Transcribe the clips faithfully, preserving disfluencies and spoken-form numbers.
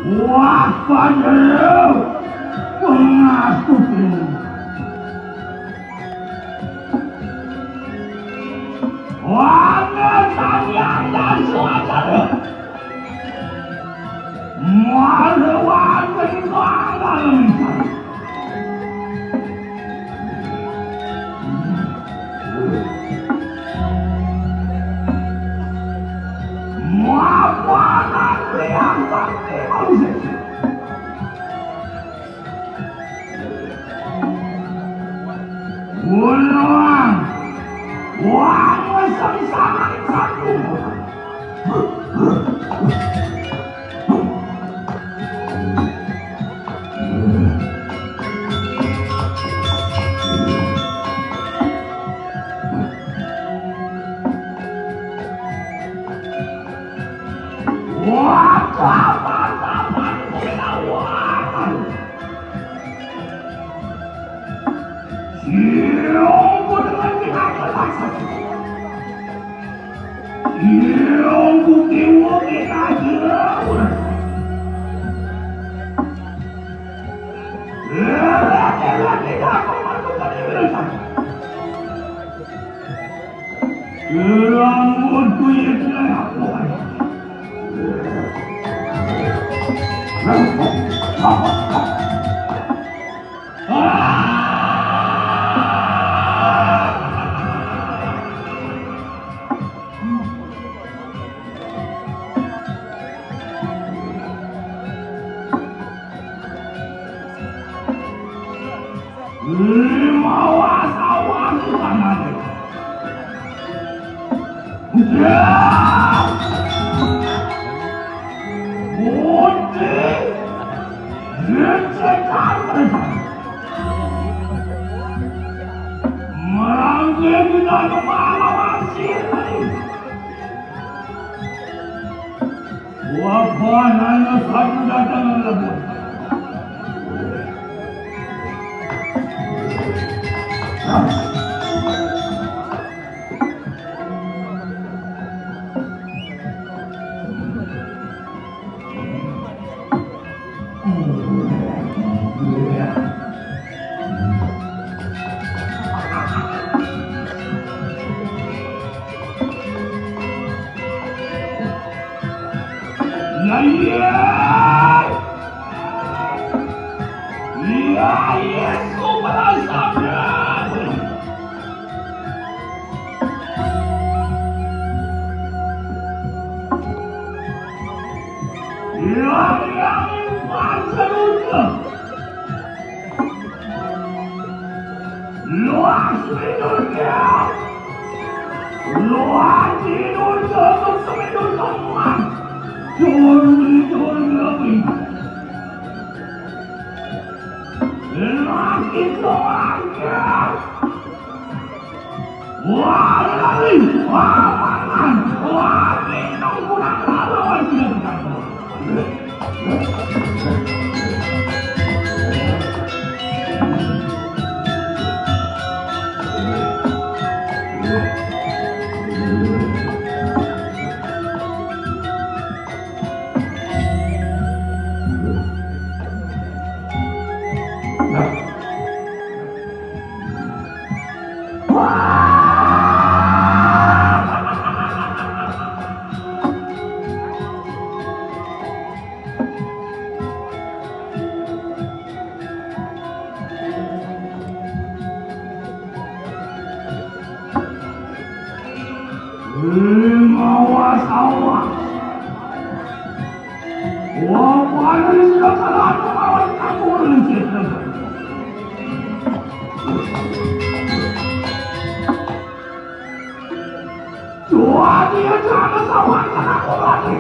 Wah, panjero pengasuh ini. Wah, ngertani dan suasana. Malewan tentang dalam. Mapanan liang bakti manusia. Wulawang, wang mesang sangan satu. Wah, kapan-kapan kita wah. Siung ku dengan kita kelas. Siung ku kiwo kita jauh. Lewat-lewat kita pemasukan Indonesia. Kurang mutu itu aku. Lima wasawa sukamane. Putih. Dicekan. Merangkeng dengan pahlawan sirih. Wapanan satu datang lebur. Ya, ya. Ya, ya, ku merasa berani. Yang, yang pancarunya. Luas Indonesia. Luas Indonesia, semidul temuan. Jol, jol, jol. Lagi keluarga. Wah, lari. Wah, mangan. Wah, minum kurang lawan tidak terganggu. Mawas awak. Wah, paling sudah kalah melawan aku, Ringgit. Tuhan, dia jangan sawahkan aku lagi.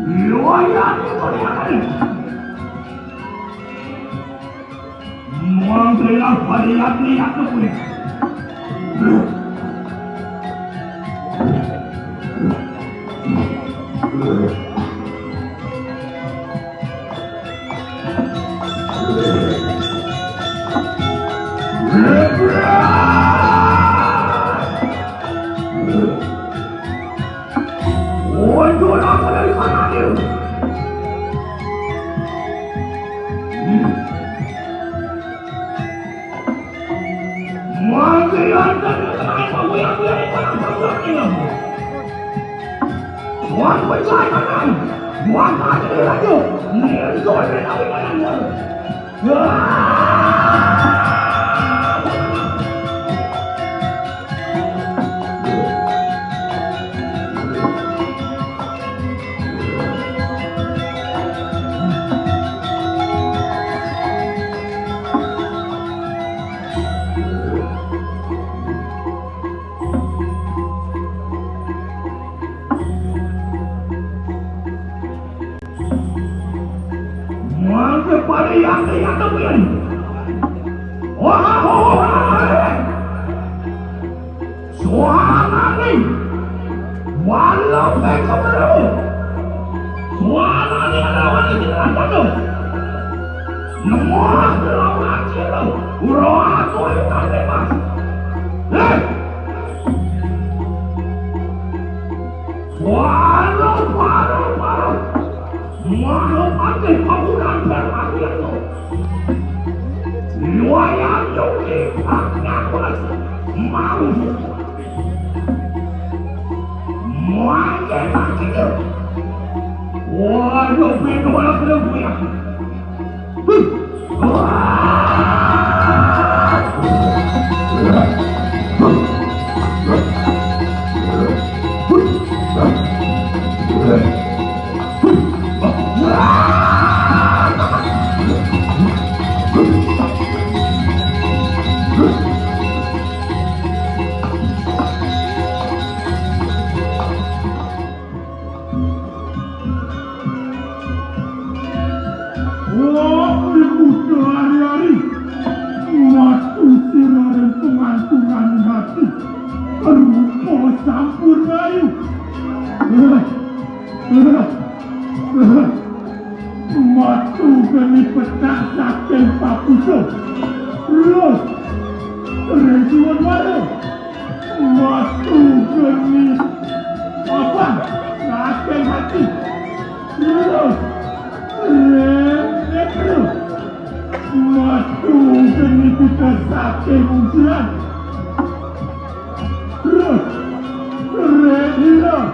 Loyal itu dia kan. Mangkela pada yati yati pun. Mundur aku dari sana, Dil. Hmm. Manggilan dan main paguyang-guyang di padang paguyang. Tuan pecah kanan. Tuan mati lagi. Nilai dari kanan. Mangke pada yang yang temuin. Wah, wah, wah, wah. Suarane walau teko perlu. Suarane adalah wanita tidak tahu. Nemu lawan kilo. Ura aku yang bebas. Eh, Waro, waro, waro. Waro, pakai bangunan berlarian lo. Luayan yogi, pakai aku lagi. Mau. Mau aja pakai lo. Waro, beno lah belum gue. Wah, ibu hari-hari. Matu siraren penganturan hati. Rupa sampun rayu. Eh, eh, eh. Matu geni petak saking papuso. Terus, Rizwan Waro. Matu geni apa? Saking hati. Terus, Rizwan Waro. Matu geni kita saking usiran. Terus, Rizwan.